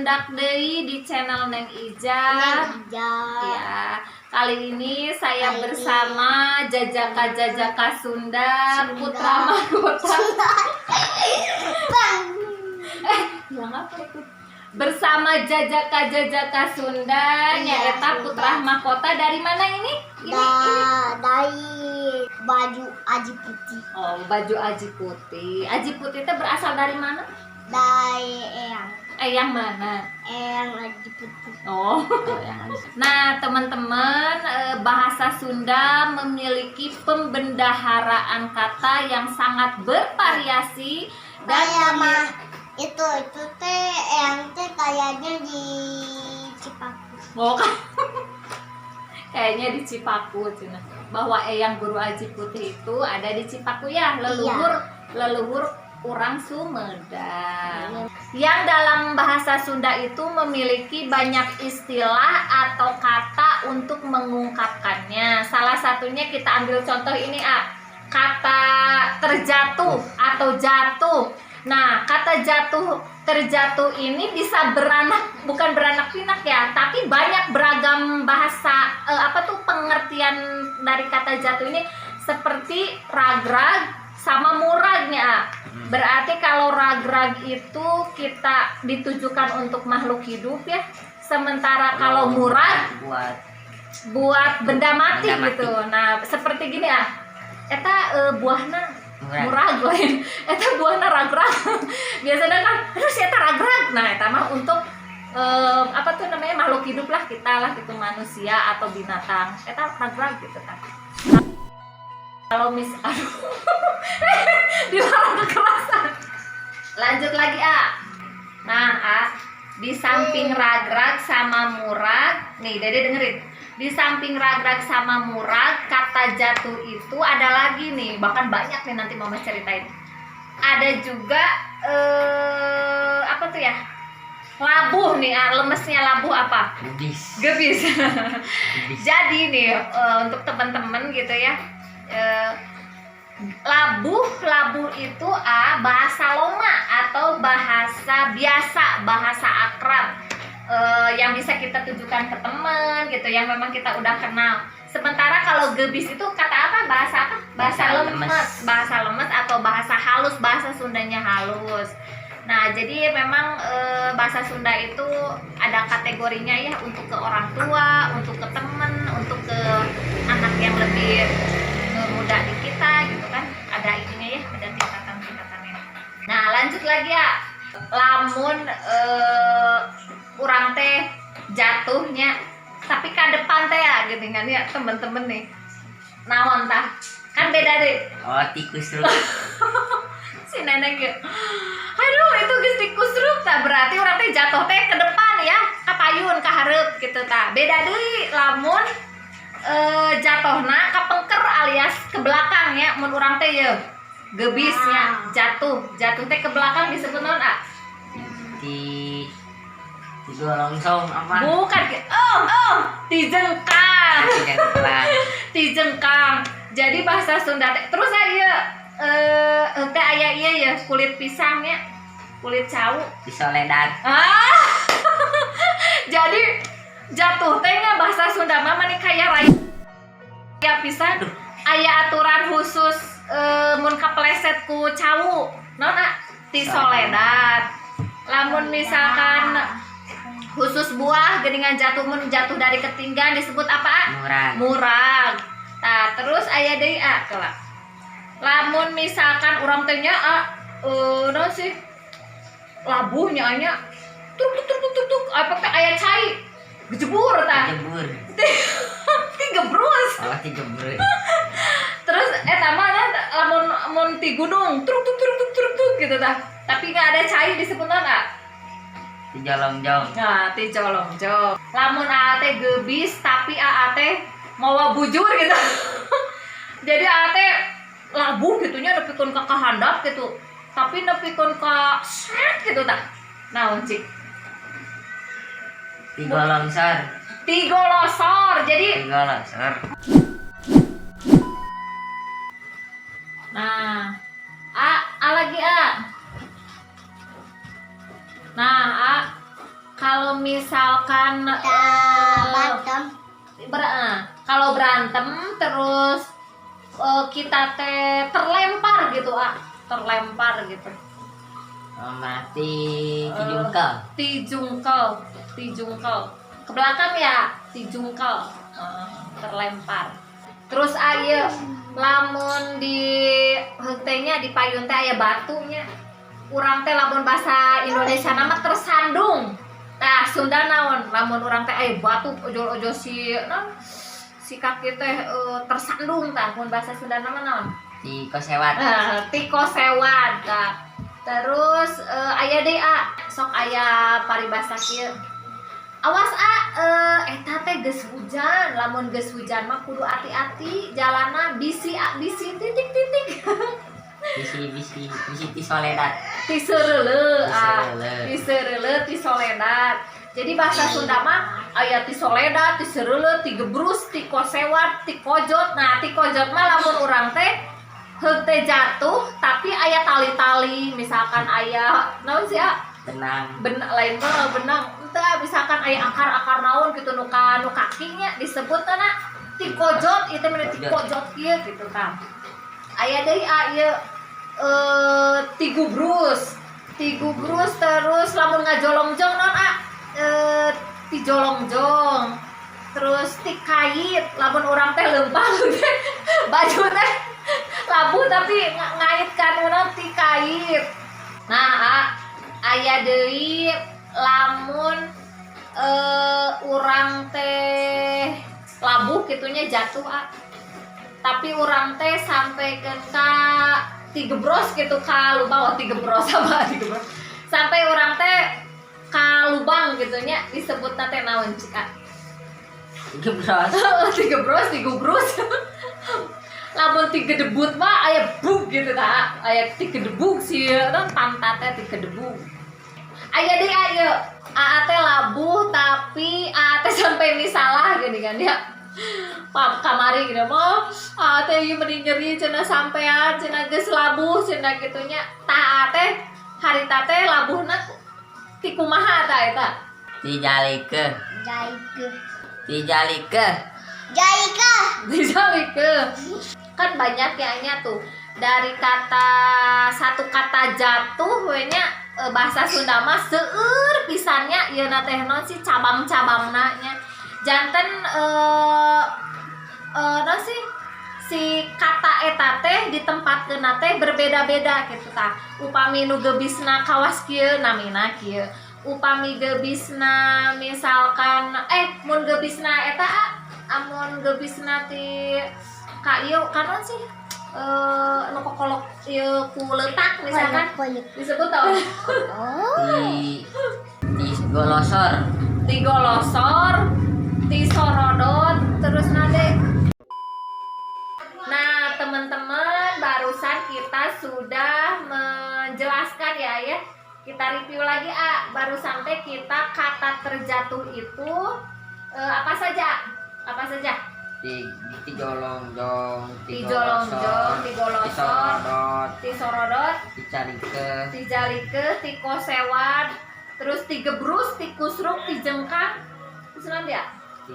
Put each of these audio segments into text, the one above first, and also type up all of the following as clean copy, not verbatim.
Kapendak deui di channel Neng Ija. Neng Ija. Ya, kali ini saya Kali ini. Bersama Jajaka Jajaka Sunda, Sunda. Putra Mahkota. Bang. Eh, bilang apa itu? Bersama Jajaka Jajaka Sunda, nyaeta Sunda. Putra Mahkota dari mana ini? Ini, ini. Dari baju Aji Putih. Oh, baju Aji Putih. Aji Putih itu berasal dari mana? Dari Eyang. Eh, yang mana? Eyang Aji Putih. Oh. Nah, teman-teman, bahasa Sunda memiliki pembendaharaan kata yang sangat bervariasi dan Kayak mah itu teh Eyang teh kayaknya di Cipaku. Oh, kayaknya di Cipaku cenah. Bahwa Eyang Guru Aji Putih itu ada di Cipaku ya, leluhur leluhur orang Sumedang. Yang dalam bahasa Sunda itu memiliki banyak istilah atau kata untuk mengungkapkannya. Salah satunya kita ambil contoh ini, A. Kata terjatuh atau jatuh. Nah, kata jatuh, terjatuh ini bisa beranak, bukan beranak pinak ya, tapi banyak beragam bahasa, apa tuh, pengertian dari kata jatuh ini seperti ragrag sama muragnya. A. Berarti kalau ragrag itu kita ditujukan untuk makhluk hidup ya. Sementara kalau murag buat buat benda mati Benda mati. Gitu. Nah, seperti gini ah. Eta buahna Murag. Murag lain. Eta buahna ragrag. Biasanya kan terus eta ragrag. Nah, eta mah untuk apa tuh namanya, makhluk hidup lah, kita lah gitu, manusia atau binatang. Eta ragrag gitu kan. Kalau mis, aduh, dilarang kekerasan. Lanjut lagi, A. Nah, A, di samping ragrag sama murag, nih Dede dengerin. Di samping ragrag sama murag, kata jatuh itu ada lagi nih, bahkan banyak nih, nanti Mama ceritain. Ada juga apa tuh ya? Labuh nih, ah, lemesnya labuh apa? Gebis. Gebis. Gebis. Jadi nih untuk teman-teman gitu ya, labuh labuh itu, a, bahasa loma atau bahasa biasa, bahasa akrab yang bisa kita tujukan ke teman gitu, yang memang kita udah kenal. Sementara kalau gebis itu kata apa? Bahasa apa? Bahasa, Bahasa lemes, lemes. Bahasa lemes atau bahasa halus, bahasa Sundanya halus. Nah, jadi memang bahasa Sunda itu ada kategorinya ya, untuk ke orang tua, untuk ke temen, untuk ke anak yang lebih muda di kita gitu kan. Ada ininya ya, ada tingkatan-tingkatannya. Nah, lanjut lagi ya. Lamun urang teh jatuhnya tapi ke depan teh ya gitu kan ya, temen-temen nih. Naon tah? Kan beda deh. Oh, tikus terus. Si nenek gitu, aduh, itu geus tikus tah, berarti urang teh jatuh teh ke depan ya, ka payun, ka hareup gitu tah. Beda deui lamun jatuhna ka pengker alias ke belakang ya. Mun urang teh ye gebisnya jatuh, jatuh teh ke belakang disebut naon, ah? Di digolongsong apa? Bukan, oh oh, tijengkang. Tijengkang. Tijengkang. Jadi bahasa Sunda teh terus aya teh aya iya ya, kulit pisangnya, kulit cau. Disoledat. Ah, jadi jatuh teh nya bahasa Sunda mah mani kaya raya pisan. Aya aturan khusus, mun kapleset ku cau naon, ah? Tisoledat. Lamun misalkan khusus buah geningan jatuh, mun jatuh dari ketinggian disebut apa, ah? Murag. Murag. Nah, terus aya deui, ah, kelak. Lamun misalkan urang teh nya, ah, naon sih, labuhnya nya tuk tuk tuk tuk tuk tuk, apa teh, aya cai gejebur tah. Jebur. Tigebrus. Oh, tigebrus. Terus eta mah kan lamun mun ti gunung truk truk truk truk truk truk gitu tah, tapi nggak ada cai, disebut naon, ah? Dijolongjong. Nah, tijolongjong. Lamun aa teh gebis tapi aa teh mawa bujur gitu, jadi aa teh labuh gitunya nepikeun ka kahandap gitu, tapi nepikeun ka set gitu tah, naon cik? Tigolongsor. Tigolosor. Jadi Tigolosor. Nah, A, A lagi A. Nah, A. Kalau misalkan Kita berantem. Kalau berantem terus kita teh terlempar gitu, ah, terlempar gitu. Mati tijungkel. Tijungkel, tijungkel ke belakang ya, tijungkel. Terlempar. Terus aya lamun di henteu di payun teh aya batunya, urang teh lamun bahasa Indonesia nama tersandung. Nah, Sunda naon lamun urang teh aya batu ojol-ojol si naon si kaki teh tersandung? Tah, mun bahasa Sunda nama naon? Tikosewad. Nah, tikosewad. Tah. Terus aya deui, a, sok aya paribasa kieu: "Awas a, eta teh geus hujan, lamun geus hujan mah kudu hati-hati jalanna, bisi a, bisi titik titik." Bisi bisi bisi tisoledat. Tisereuleuh, a. Tisereuleuh. Tisereuleuh, tisoledat. Jadi bahasa Sunda mah aya tisoledat, tisereuleuh, tigebrus, tikosewad, tikojot. Nah, tikojot mah lamun urang teh heug teh jatuh tapi aya tali-tali, misalkan aya naon sih, a? Benang. Lain mah benang ente, misalkan aya akar-akar naon gitu nu ka nu kakinya disebut na tikojot. Itu mah tikojot kieu gitu kan. Aya deui, a, ieu tigubrus, tigubrus. Terus lamun ngajolongjong naon, a? Tijolongjong. Terus tikait, lamun urang teh leumpang baju teh labuh tapi ngaitkan urang tikait. Nah, a, aya deui lamun urang teh labuh kitunya, jatuh, a, tapi urang teh sampai ke ka tigebros gitu ka lubang. Oh, tigebros sama tigebros, sampai urang teh ka lubang gitunya, disebut teh naon cik, a? Gebros. Tigebros, tigubrus. Lamun tigedebut mah aya bug gitu ta, aya tigedebug sih kan, pantatnya tigedebug. Aya deui, aya aa teh labuh tapi aa teh sampai misalah gini kan ya. Pap kamari gini mah aa teh ieu meni nyeri cenah, sampean cenah geus labuh cenah gitunya. Tah, aa teh harita teh labuhna ti kumaha ta eta? Tijalike. Jaike. Tijalike. Jaike. Dijalike. Kan banyak ya nya tuh, dari kata satu kata jatuh we nya, bahasa Sunda mah seueur pisannya ieu na teh naon sih cabang-cabangna nya. Janten naon sih si kata eta teh ditempatkeun teh berbeda-beda gitu tah. Upami nu gebisna kawas kieu namina kieu, upami gebisna misalkan mun gebisna eta, ah, amun gebisna ti ka ieu kanon sih nu kokolok ieu ku leutak misalkan Koyok. disebut tau? Oh. Ti ti golosor. Ti golosor, ti sorodot. Terus nanti, nah teman-teman, barusan kita sudah menjelaskan ya, ya kita review lagi, a, barusan teh kita kata terjatuh itu apa saja, apa saja? Ti ti jolongjong. Ti jolongjong, ti Ti golosor, sorodot. Ti sorodot. Ti calike. Ti jalike, ti kosewad, terus ti gebrus, ti kusruk, ti jengkang, terus nanti ya? Ti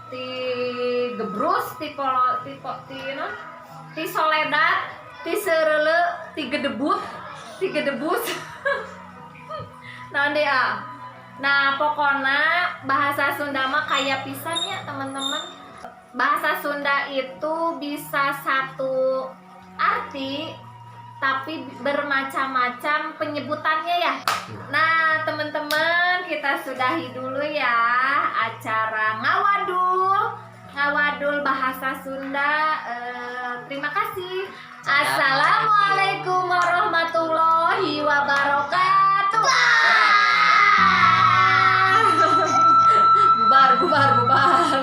Ti gebrus, ti kolo, ti ko, ti no? Ti soledat, ti seureuleut, ti gedebut, ti gedebus. Nah, dia. Nah, pokoknya bahasa Sunda mah kaya pisan ya, teman-teman. Bahasa Sunda itu bisa satu arti tapi bermacam-macam penyebutannya ya. Nah, teman-teman, kita sudahi dulu ya acara ngawadul, ngawadul bahasa Sunda. Terima kasih. Assalamualaikum warahmatullahi wabarakatuh. Bubar, bubar, bubar.